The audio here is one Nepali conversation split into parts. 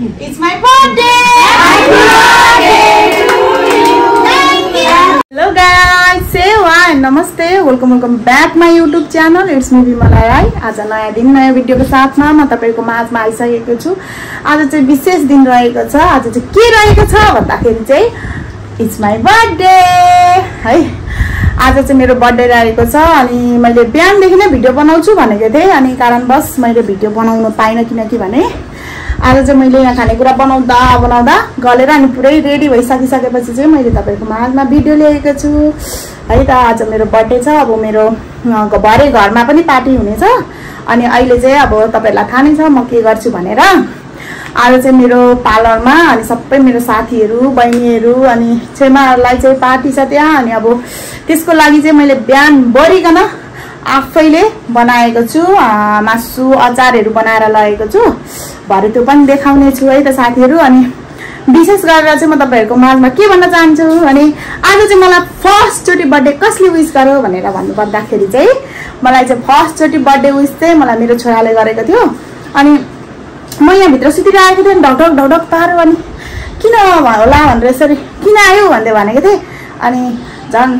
It's my birthday! Happy birthday to you! Thank you! Hello guys, say one, namaste, welcome back my YouTube channel. It's me Vimalai Rai. आज नयाँ दिन नयाँ भिडियोको साथमा म तपाईहरुको माझमा आइसकेको छु। आज चाहिँ विशेष दिन रहेको छ। आज चाहिँ के रहेको छ भन्दाखेरि चाहिँ It's my birthday है। आज चाहिँ मेरो बर्थडे रहेको छ अनि मैले बिहानदेखि नै भिडियो बनाउँछु भनेको थिएँ अनि कारणवश मैले भिडियो बनाउन पाइन किनकि भने आज चाहिँ मैले यहाँ खानेकुरा बनाउँदा गलेर अनि पुरै रेडी भइसकिसकेपछि चाहिँ मैले तपाईहरुको माझमा भिडियो ल्याएको छु है त। आज मेरो बर्थडे छ। अब मेरो भरे घरमा पनि पार्टी हुनेछ अनि अहिले चाहिँ अब तपाईहरुलाई थाहा नै छ म के गर्छु भनेर। आज चाहिँ मेरो पार्लरमा अनि सबै मेरो साथीहरु बहिनीहरु अनि छेमाहरुलाई चाहिँ पार्टी छ त्यहाँ अनि अब त्यसको लागि चाहिँ मैले बिहान बरिकन आफैले बनाएको छु। मासु अचारहरु बनाएर लगेको छु। भरे त्यो पनि देखाउने छु है त साथीहरु। अनि विशेष गरेर चाहिँ म तपाईहरुको माझमा के भन्न चाहन्छु अनि आज चाहिँ मलाई फर्स्ट चोटी बर्थडे कसले विश गर्यो भनेर भन्नु पर्दाखेरि चाहिँ मलाई चाहिँ फर्स्ट चोटी बर्थडे विश चाहिँ मलाई मेरो छोराले गरेको थियो। अनि म यहाँ भित्र सुतिरहेको थिएँ ढकढक ढकढक पार्यो अनि किन होला भनेर यसरी किन आयो भन्दै भनेको थिएँ अनि झन्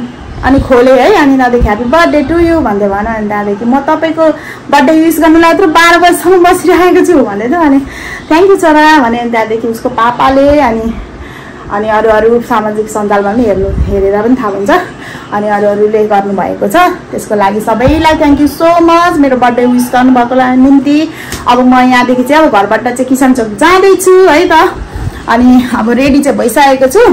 अनि खोले है अनि दादेखि ह्यापी बर्थडे टु यु भन्दै भन अनि दादेखि म तपाईको बर्थडे विश गर्नुलाई यत्रो 12 बजेसम्म बसिरहेको छु भन्दै थियो अनि थ्याङ्क यू छोरा भने दादेखि उसको पापाले अनि अरू सामाजिक सञ्जालमा पनि हेरेर पनि थाहा हुन्छ अनि अरूले गर्नु भएको छ। त्यसको लागि सबैलाई थ्याङ्क यू सो मच मेरो बर्थडे विश गर्नुभएको निम्ति। अब म यहाँदेखि चाहिँ अब घरबाट चाहिँ किसान चोक जाँदैछु है त। अनि अब रेडी चाहिँ भइसकेको छु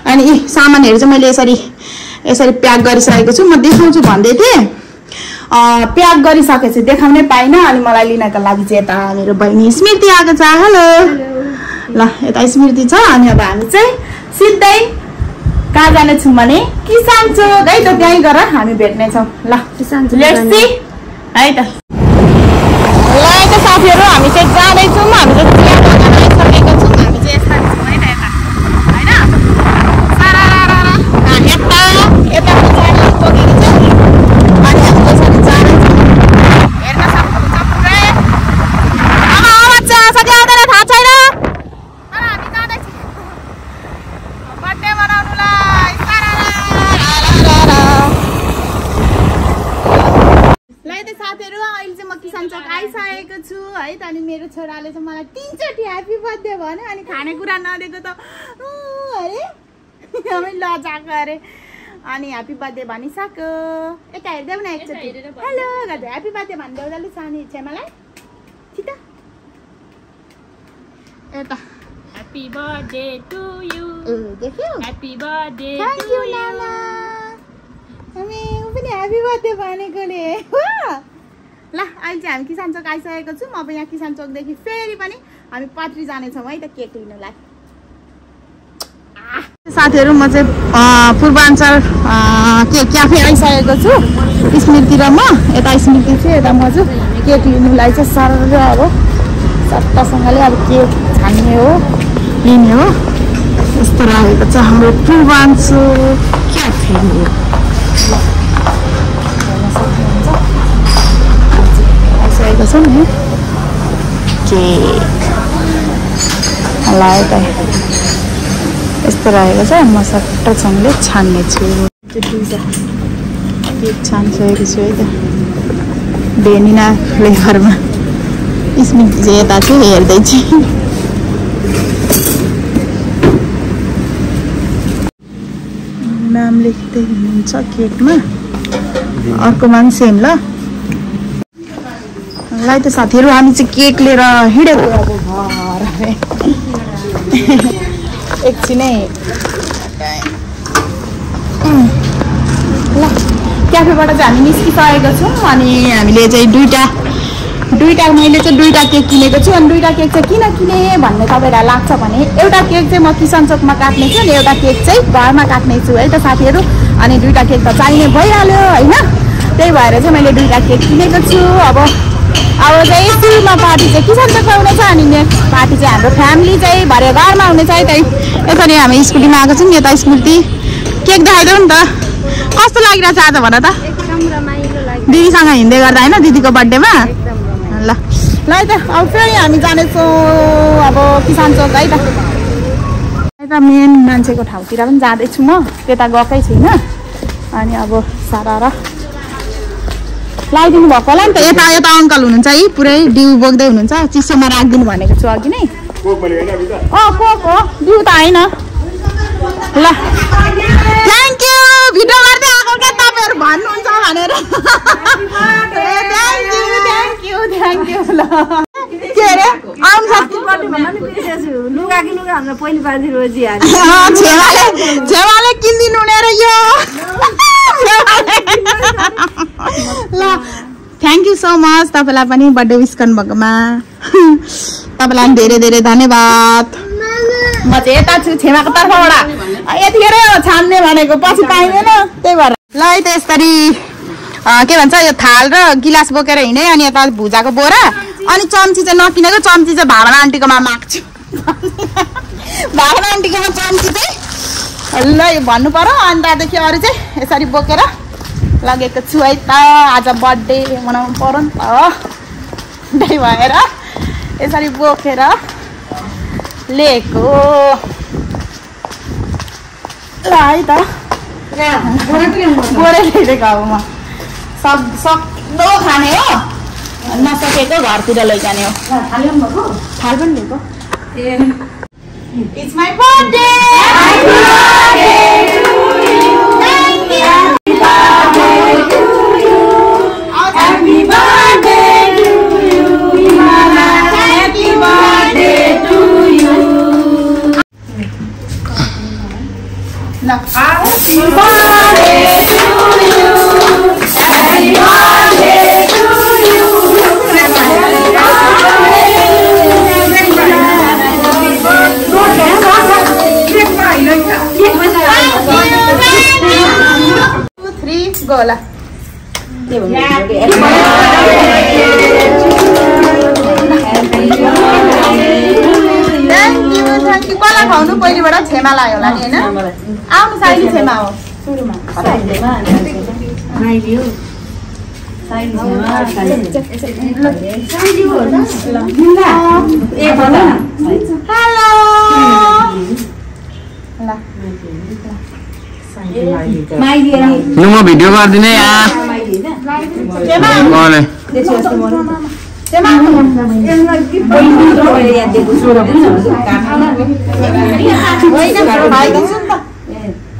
अनि सामानहरू चाहिँ मैले यसरी प्याक गरिसकेको छु। म देखाउँछु भन्दै थिएँ प्याक गरिसकेपछि देखाउनै पाइन अनि मलाई लिनको लागि चाहिँ यता मेरो बहिनी स्मृति आएको छ। हेलो ल यता स्मृति छ अनि अब हामी चाहिँ सिधै कहाँ जानेछौँ भने किसान चोक है त। त्यहीँ गएर हामी भेट्नेछौँ ल किसान चोक लेट्स सी है त। ल त साथीहरु हामी चाहिँ जाँदैछौँ। हामी चाहिँ चिया बगान आइसकेको छौँ। हामी चाहिँ यस्ता छौँ है त यता हैन यता पछाडि तोकेको छ अनि हामी त्यसरी जाँदैछौँ। हेर्न सक्नुहुन्छ पुरै अब आवाज सधैँ आउँदैन थाहा छैन तर हामी जाँदैछौँ बर्थडे मनाउनुलाई। ल त साथीहरु अहिले चाहिँ म किसान चोक आइसकेको छु है त। अनि मेरो छोराले चाहिँ मलाई 3 चोटि ह्यापी बर्थडे भन्यो अनि खानेकुरा नदिएको त अरे हामी लजाको अरे अनि ह्यापी बर्थडे भनिसक्यो। यता हेर्दै न एकचोटि हेलो गर्दै ह्यापी बर्थडे भन्दै उनीहरूले सानी छेमालाई छिटो यता Happy birthday to you. देख्यौ Happy birthday thank to you you. नाना हामी पनि ह्यापी बर्थडे भनेकोले ल अहिले चाहिँ हामी किसान चोक आइसकेको छु। म अब यहाँ किसान चोकदेखि फेरि पनि हामी पात्री जानेछौँ है त केक लिनलाई। साथीहरु म चाहिँ पूर्वाञ्चल केक क्याफे आइसकेको छु। स्मृति र म यता स्मृति चाहिँ यता म चाहिँ केक लिनुलाई चाहिँ सर अब सट्टासँगले अब केक छान्ने हो लिने हो यस्तो रहेको छ हाम्रो पूर्वाञ्चल क्याफे। आइसकेको छ नि केक ल यता यस्तो रहेको छ। म सट्टासँगले छान्ने छु केक छानिसकेको छु है त भेनिला फ्लेभरमा। स्मृति चाहिँ यता चाहिँ हेर्दैछु नाम लेख्दै हुनुहुन्छ केकमा अर्कोमा पनि सेम ल। ल त साथीहरु हामी चाहिँ केक लिएर हिँडेको अब घर एकछिनै ल क्याफेबाट चाहिँ हामी निस्किसकेको छौँ अनि हामीले चाहिँ दुईटा मैले चाहिँ दुईटा केक किनेको छु। अनि दुईटा केक चाहिँ किन किने भन्ने तपाईँहरूलाई लाग्छ भने एउटा केक चाहिँ म किसान चोकमा काट्ने छु अनि एउटा केक चाहिँ घरमा काट्ने छु है त साथीहरु। अनि दुईटा केक त चाहिने भइहाल्यो हैन त्यही भएर चाहिँ मैले दुईटा केक किनेको छु। अब चाहिँ स्कुलमा पार्टी चाहिँ किसान चोकमा हुनेछ अनि नेक्स्ट पार्टी चाहिँ हाम्रो फ्यामिली चाहिँ भरे घरमा हुनेछ है त। यसरी हामी स्कुटीमा आएको छौँ। यता स्मृति केक देखाइदेऊ नि त कस्तो लागिरहेछ आज भन त। एकदम रमाइलो लाग्यो दिदीसँग हिँड्दै गर्दा हैन दिदीको बर्थडेमा ल ल त अब फेरि हामी जानेछौँ अब किसान चोक है त यता मेन मान्छेको ठाउँतिर पनि जाँदैछु म त्यता गएकै छुइनँ अनि अब सारा र लगाइदिनु भएको होला नि त यता यता अङ्कल हुनुहुन्छ है पुरै डिउ बोक्दै हुनुहुन्छ चिसोमा राखिदिनु भनेको छु अघि नै कोक हो डिउ त होइन ल थ्याङ्क यू भिडियो गर्दै आएको क्या तपाईँहरू भन्नुहुन्छ भनेर थ्याङ्क यू ल के अरे छेवाले किनिदिनु हुने यो ल थ्याङ्क यू सो मच तपाईँलाई पनि बर्थडे विस गर्नुभएकोमा तपाईँलाई पनि धेरै धेरै धन्यवाद म चाहिँ यता छु छेमाको तर्फबाट यतिखेरै छान्ने भनेको पछि पाइँदैन त्यही भएर ल है त यसरी के भन्छ यो थाल र गिलास बोकेर हिँडेँ अनि यता भुजाको बोरा अनि चम्ची चाहिँ नकिनेको चम्ची चाहिँ भाडा आन्टीकोमा माग्छु भाडा आन्टीकोमा चम्ची चाहिँ ल भन्नु पर्यो अनि त्यहाँदेखि अरू चाहिँ यसरी बोकेर लगेको छु है त आज बर्थडे मनाउनु पर्यो नि त त्यही भएर यसरी बोकेर लिएको ल है त बोरै ल्याइदिएको अब म सक्दो खाने हो नसकेको घरतिर लैजाने हो थाल पनि लिएको इट्स माई बर्थडे गोला थ्याङ्क यू कसलाई खुवाउनु पहिलेबाट छेमा लाग्यो होला नि होइन आउनु साइली छेमा हो म भिडियो गरिदिने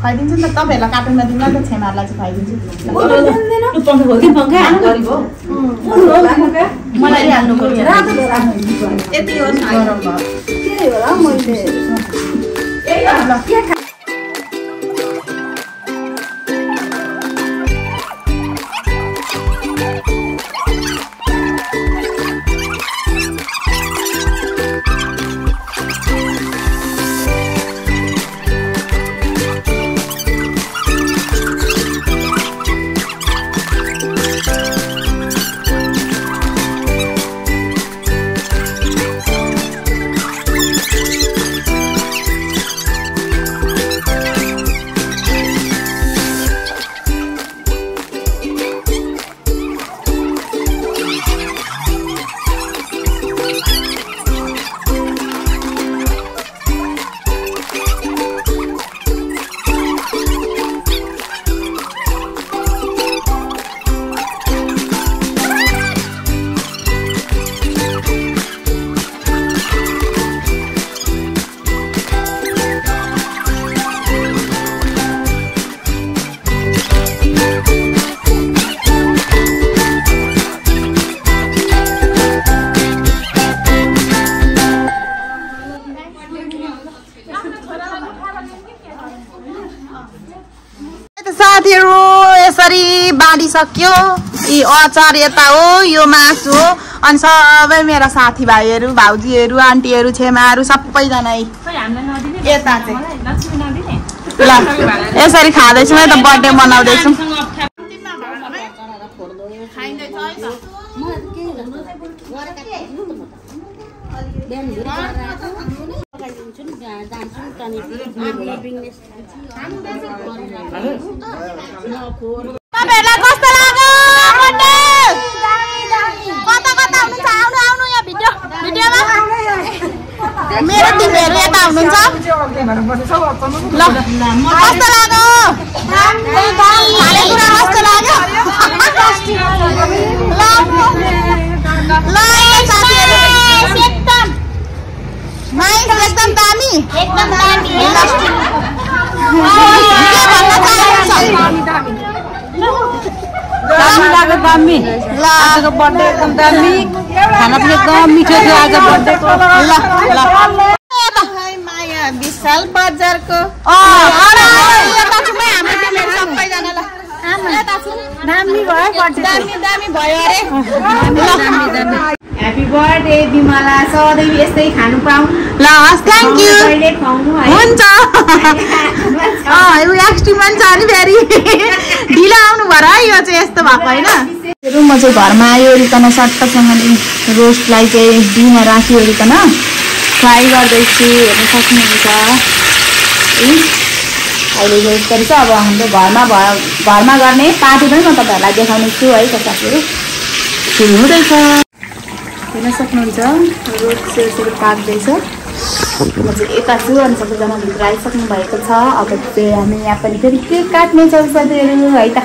खुवाइदिन्छु नि त तपाईँहरूलाई कार्टुनमा दिनु त छेमाहरूलाई चाहिँ खुवाइदिन्छु मलाई हाल्नु पर्छ यति हो साथीहरु यसरी बाँडिसक्यो यी अचार यता हो यो मासु हो अनि सबै मेरा साथीभाइहरु भाउजीहरु आन्टीहरु छेमाहरु सबैजना यता चाहिँ ल यसरी खाँदैछु है त बर्थडे मनाउँदैछु तपाईँहरूलाई कस्तो लाग्यो बर्थडे कता कता हुनुहुन्छ आउनु आउनु यहाँ भिडियोमा मेरो टिमहरु यता हुनुहुन्छ ल कस्तो लाग्यो खानेकुरा कस्तो लाग्यो ल साथीहरु एकदम दामी दामी ल आजको बर्थडे एकदम दामी खाना पनि एकदम मिठो थियो आज बर्थडेको ल माया विशाल बजारको दामी भयो अरे ह्यापी बर्थडे बिमला सधैँ यस्तै खानु पाऊँ ल हस् थ्याङ्क यू हुन्छ एक्सट्रिमन छ नि फेरि ढिलो आउनु भयो र यो चाहिँ यस्तो भएको होइन म चाहिँ घरमा आइवरिकन सट्टसँगले रोस्टलाई चाहिँ डिमा राखिवरिकन फ्राई गर्दैछु हेर्न सक्नुहुन्छ अहिले रोस्टरी चाहिँ अब हाम्रो घरमा गर्ने पार्टी पनि म तपाईँहरूलाई देखाउने छु है त साथीहरू सुरु हुँदैछ हेर्न सक्नुहुन्छ रोस्ट सेरसेर पाक्दैछ म चाहिँ यता छु अनि सबैजना भित्र आइसक्नु भएको छ अब चाहिँ हामी यहाँ पनि फेरि केक काट्नेछौँ साथीहरू है त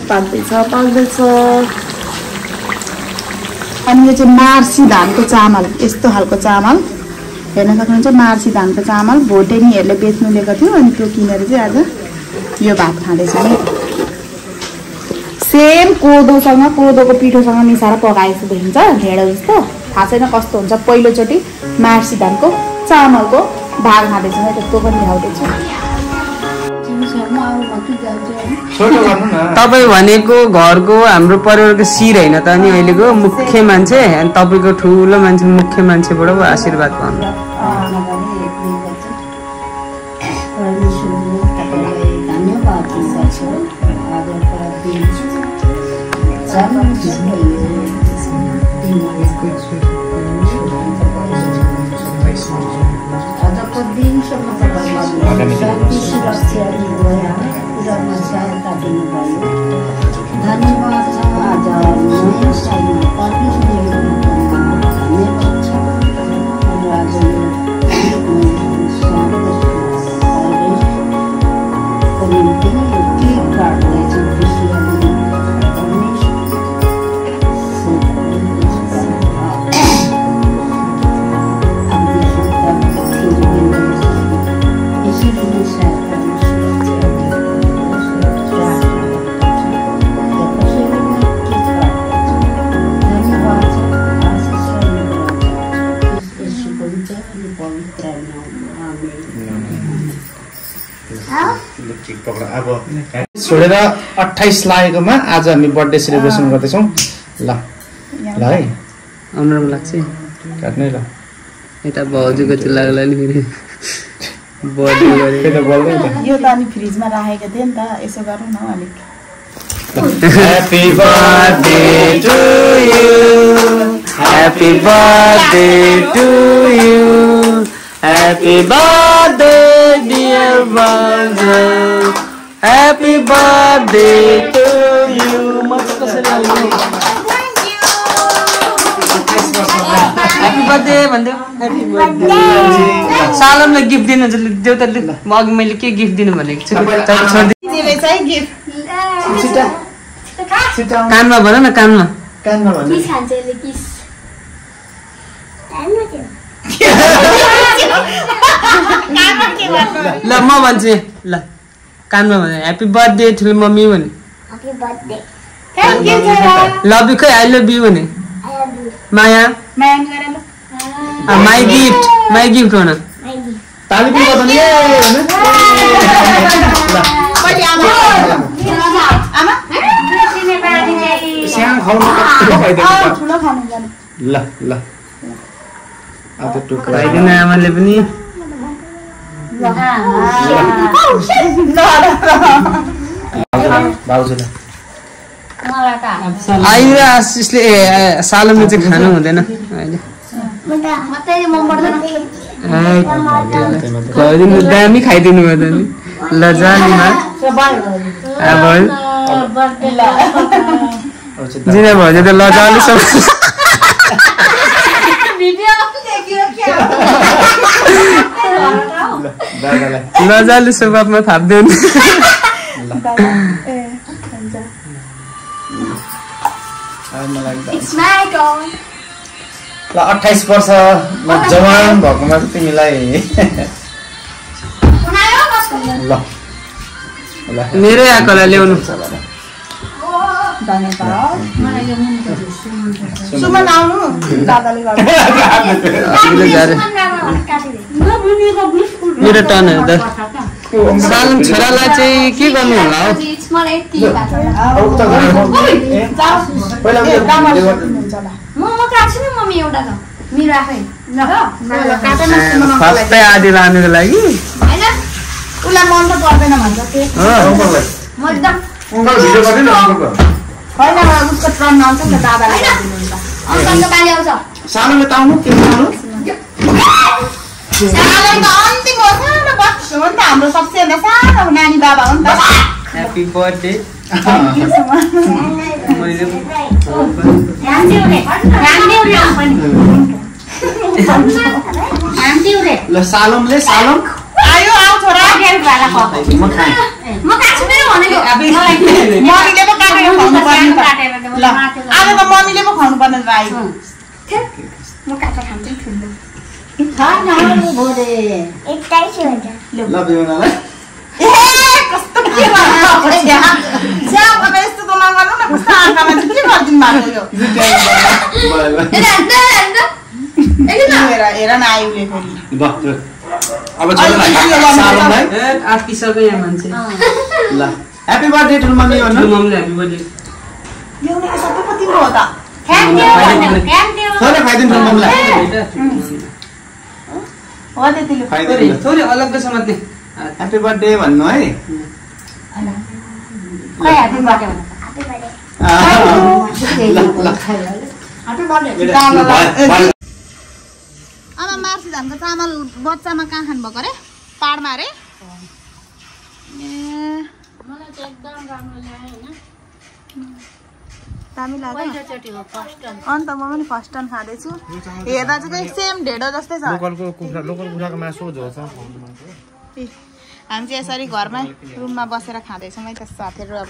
पाक्दैछ अनि यो चाहिँ मार्सी धानको चामल यस्तो खालको चामल हेर्न सक्नुहुन्छ मार्सी धानको चामल भोटेनीहरूले बेच्नु लिएको थियो अनि त्यो किनेर चाहिँ आज यो भात खाँदैछ नि सेम कोदोसँग कोदोको पिठोसँग मिसाएर पकाएको देखिन्छ ढेँडो जस्तो थाहा छैन कस्तो हुन्छ पहिलोचोटि मार्सी धानको चामलको भाग खाँदैछु म त्यो पनि देखाउँदैछु तपाईँ भनेको घरको हाम्रो परिवारको शिर होइन त अनि अहिलेको मुख्य मान्छे अनि तपाईँको ठुलो मान्छे मुख्य मान्छेबाट आशीर्वाद पाउनु छोडेर 28 लागेकोमा आज हामी बर्थडे सेलिब्रेसन गर्दैछौँ ल ल है राम्रो लाग्छ काट्नै ल यता भाउजूको चाहिँ लाग्ला नि फेरि बर्थडे गरे यो त अनि फ्रिजमा राखेको थिएँ नि त यसो गरौँ न अलिक Happy birthday to you Happy birthday to you Happy birthday dear Bangsa Happy birthday to you Happy birthday भन्दियो Happy birthday सालमलाई गिफ्ट दिनु देउताले म अघि मैले के गिफ्ट दिनु भनेको छु कानमा भन न कानमा ल म भन्छु ल कानमा भने ह्यापी बर्थडे ठुलो मम्मी भने लभ यु खै आई लभ यु भने माया माई गिफ्ट हो न ताली पनि बजाउने ल ल अब टुक्रा खाइदिन आमाले पनि भाउजूले अहिले आशिषले सालमले चाहिँ खानु हुँदैन अहिले दामी खाइदिनु भयो त नि ल जानीमा जिना भयो त लजाले सब लजालु स्वभावमा थाप्दैन ए हुन्छ It's my turn. ल 28 वर्षमा जवान भएकोमा चाहिँ तिमीलाई उनायो कसको? ल ल मेरै आकोलाई ल्याउनु धन्यवाद सुमन आउनु दादाले गर्नु मेरो टर्न हो त सालम छोरालाई चाहिँ के गर्नु होला हौ मलाई यति भएको अब त घरमा पहिला ए दामाले हुन्छ ल म काट्छु नि मम्मी एउटा त मेरो आफै ल काटेन सुमन फर्स्टै आधी लानुको लागि हैन उसलाई मन त पर्दैन भन्छ के हो म एकदम अङ्कल भिडियो गर्दैन अङ्कलको होइन उसको टर्न आउँछ नि त दादाले गरिदिनुहुन्छ अङ्कलको पाली आउँछ सानोले ताउनु के ताउनु सानो त अन्तिम हो सानो बच्चो हो नि त हाम्रो सबसे सानो नानी बाबा हो नि त happy birthday thank you Suman मैले ल सालमले सालम आयो आऊ छोरा म खाएँ म काट्छु मेरो भनेको मम्मीले पो काटेर खुवाउनु पर्ने त ल आज त मम्मीले पो खुवाउनु पर्ने त आयो म काटेर खान्छु ठुलो ल बिउनालाई ए कस्तो के गर्नु ज्या अब यस्तो त नगर्नु न कस्तो आँखामा चाहिँ के गरिदिनु भएको यो हेर हेर न आयुले फेरि अब छोरालाई सालमलाई आत्तिसक्यो यहाँ मान्छे ल ह्यापी बर्थडे टु मम्मी भन्नु मम्मीले ह्यापी बर्थडे ल्याउने सबै पो तिम्रो हो त थोरै खाइदिनु मम्मीलाई हो त्यतिले खाइदिनु थोरै अलग्गै समात्ने ह्यापी बर्थडे भन्नु है अब मार्सी धानको चामल बच्चामा कहाँ खानु भएको अरे पाडमा अरे दामी लाग्यो अन्त म पनि फर्स्ट टाइम खाँदैछु हेर्दा चाहिँ सेम ढेडो जस्तै छ लोकल कुखुराको मासु झोल छ हामी चाहिँ यसरी घरमै रुममा बसेर खाँदैछौँ है त साथीहरू अब